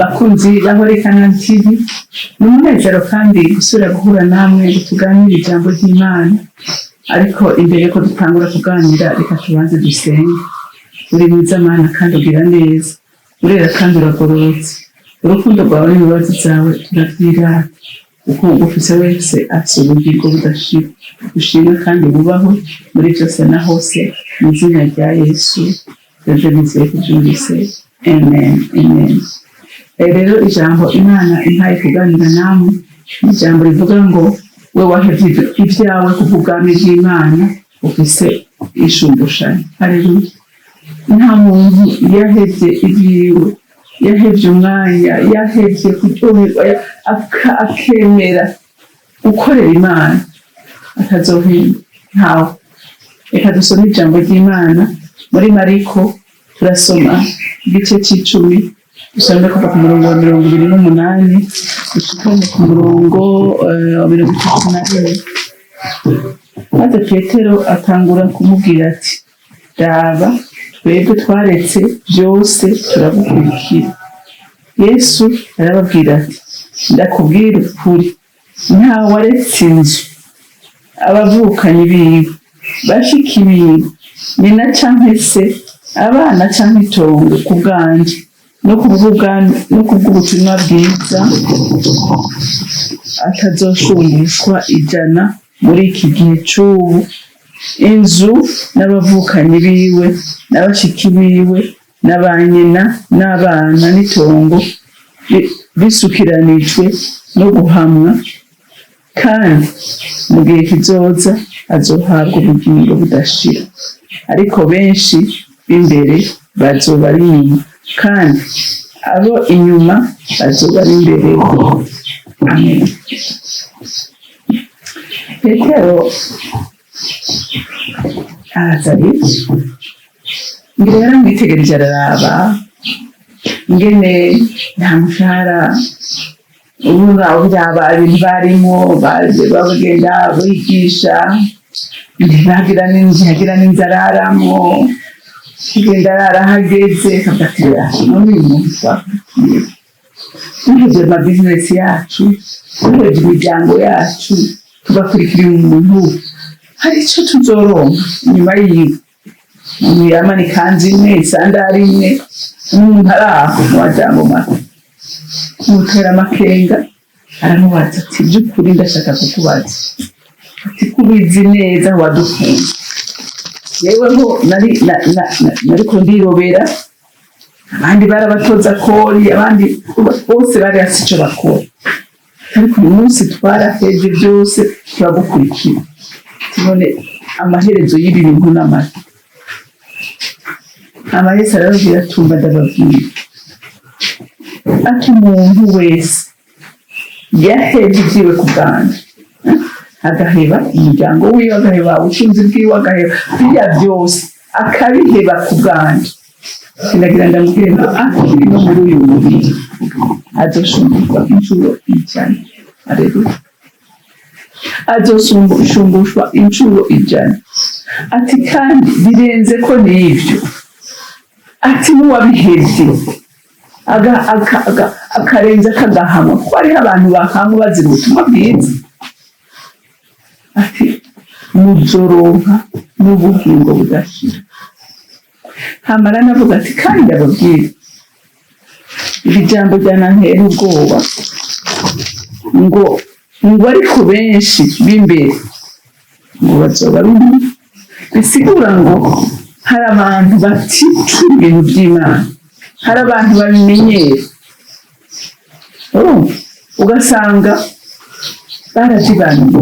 Bakunzi ba Holy Canaan TV, ni umunezero kandi gusubira guhura namwe ngo tuganire ijambo ry'Imana. Ariko imbere yuko dutangura kuganira, reka tubanze dusenge. Uri mwiza Mana kandi ugira neza, urera kandi uragororotse. Urukundo rwawe n'imbabazi zawe turavyirata, kuko ugufise wese afise ubugingo budashira. Ushimwe kandi wubahwe muri vyose na hose, mu izina rya Yesu. Ejo nizeye kuvyumvise. Amen, amen. Rero ijambo Imana impaye kuganira namwe ni ijambo rivuga ngo we wahevye ivyawe kubw'ubwami bw'Imana ufise ishumbushanyo. Haleluya! Nta muntu yahevye ibyiwe, yahevye umwanya, yahevye kuryoherwa, akemera gukorera Imana atazohemba, ntawe. Reka dusome ijambo ry'Imana muri Mariko. Turasoma igice c'icumi, dusome kuva ku murongo wa 28 dushikane ku murongo wa 31. Maze Petero atangura kumubwira ati: "Raba, twebwe twaretse byose turagukurikira." Yesu arababwira ati: "Ndakubwira ukuri, nta waretse inzu, abavukanyi biwe, bashiki biwe, nyina canke se, abana canke itongo ku bwanje no kubw'ubwami no kubw'ubutumwa bwiza, atazoshumbushwa 100 muri iki gihe c'ubu: inzu n'abavukanyi biwe n'abashiki biwe na ba nyina n'abana n'itongo, bisukiranijwe no guhamwa, kandi mu gihe kizoza azohabwa ubugingo budashira. Ariko benshi b'imbere bazoba ari inyuma, kandi abo inyuma bazoba ari imbere." Amen. Petero araza Yesu, ngira yaramwitegereje, araraba ingene nta mushahara ubu ngaho, byaba ibintu barimo baje bagenda bigisha, ntibagira ntiyagira n'inzara aramwo, kugenda arara aho ageze. Akavuga ati: "None uyu muntu twakurikiye, duhevye amabizinesi yacu, duhevye imiryango yacu, tugakurikira uyu muntu, hari ico tuzoronka inyuma yiwe?" Umuntu yamana ikanzu imwe, isandari imwe, umuntu ari aho mu majambo make mutera amakenga. Aramubaza ati: "By'ukuri ndashaka kukubaza," ati, "kubizi neza wadukunze, yeweho nari nariko ndirobera, abandi barabatoza kori, abandi bose bari hasi ico bakora, ariko uyu munsi twarahevye byose turagukurikira. Ati none amaherezo y'ibi bintu n'amata?" Amaherezo arababwira, atumva ndababwira, ati: "Umuntu wese yahevye ibyiwe ku bwanjye, agaheba umuryango wiwe, agaheba ubutunzi bwiwe, agaheba biriya byose, akabiheba ku bwanjye, ndagira ndamubwire ngo akiri no muri uyu mubiri azoshumbushwa inshuro 100." Aleluya! Azoshumbushwa inshuro 100. Ati kandi birenze ko n'ivyo, ati n'uwabihevye akarenza akagahamwa, kuko hariho abantu bahamwa bazira ubutumwa bwiza, ati muzoronka n'ubugingo budashira. Hamara navuga ati: "Kandi ndababwira iri jambo ryanantera ubwoba, ngo ariko benshi b'imbere ngo bazoba ari umwe." Bisigura ngo hari abantu baticura ibintu by'Imana, hari abantu babimenyera. Urumva, ugasanga barazibaniye,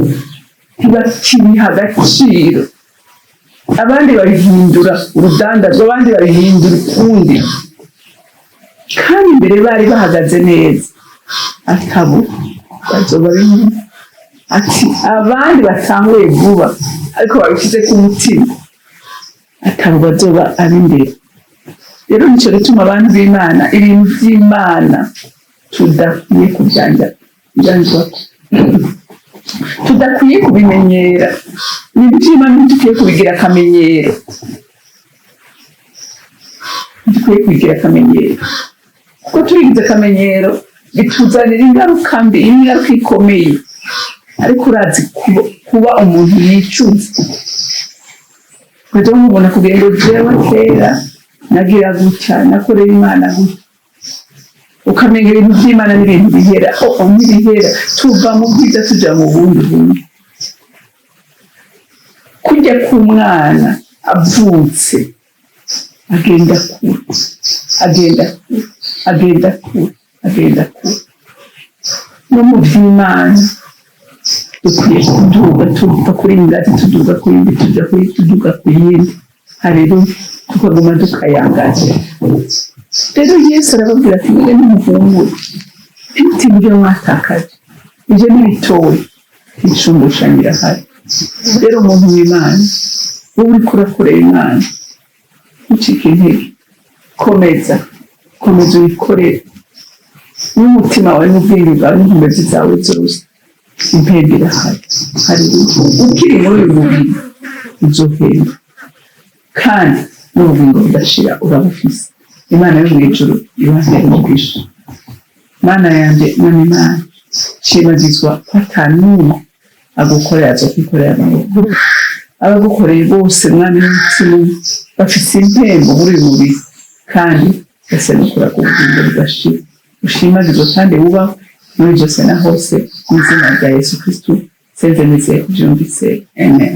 ntibakibiha agaciro. Abandi babihindura urudandazwa, abandi babihindura ukundi, kandi imbere bari bahagaze neza. Atabo bazoba b'inyuma. Ati abandi batanguye vuba ariko babishyize ku mutima, atabo bazoba ab'imbere. Rero nico gituma, abantu b'Imana, ibintu by'Imana tudakwiye kubyanjwako, tudakwiye kubimenyera. Ibintu by'Imana ntidukwiye kubigira akamenyero, ntidukwiye kubigira akamenyero. Kuko turigize akamenyero, bituzanira ingaruka mbi, ingaruka ikomeye. Ariko urazi kuba umuntu yicuza, ukajya mubona kugira ngo jewe kera nagira gutya, nakorera Imana gutya, ukamenya ibintu by'Imana n'ibintu bihera. Oh, ntibihera. Tuva mu bwiza tuja mu bundi bundi. Kujya k'umwana avutse, agenda akura, agenda akura, agenda akura, agenda akura. No mu by'Imana dukwiye kuduga, tuva kuri iyi ngazi tuduga ku yindi, tuja kuri, tuduga ku yindi. Rero tukaguma dukayangaza. Rero Yesu arababwira ati: "Mwebwe nimuhumure, ntimutinye ibyo mwatakaje, ibyo ni bitoya, inshumbushanyo irahari." Rero umuntu w'Imana, wowe uriko urakorera Imana, ntucike intege. Komeza, komeza uyikorere n'umutima wawe n'ubwenge bwawe n'inkomezi zawe zose. Impembe irahari. Hari ukiri muri uyu mubiri uzohemba, kandi n'ubugingo budashira urabufise. Imana yo mu ijuru ibahera umugisha. Mana yanjye, Mwami Imana, shimagizwa ko ata n'umwe agukorera azokwikorera amaboko. Abagukoreye bose, Mwami, n'umutima umwe, bafise impembo muri uyu mubiri, kandi bose no kuraga ubugingo budashira. Ushimagizwe kandi wubahwe muri byose na hose, mu izina rya Yesu Kristu senze nizeye kubyumvise, amen.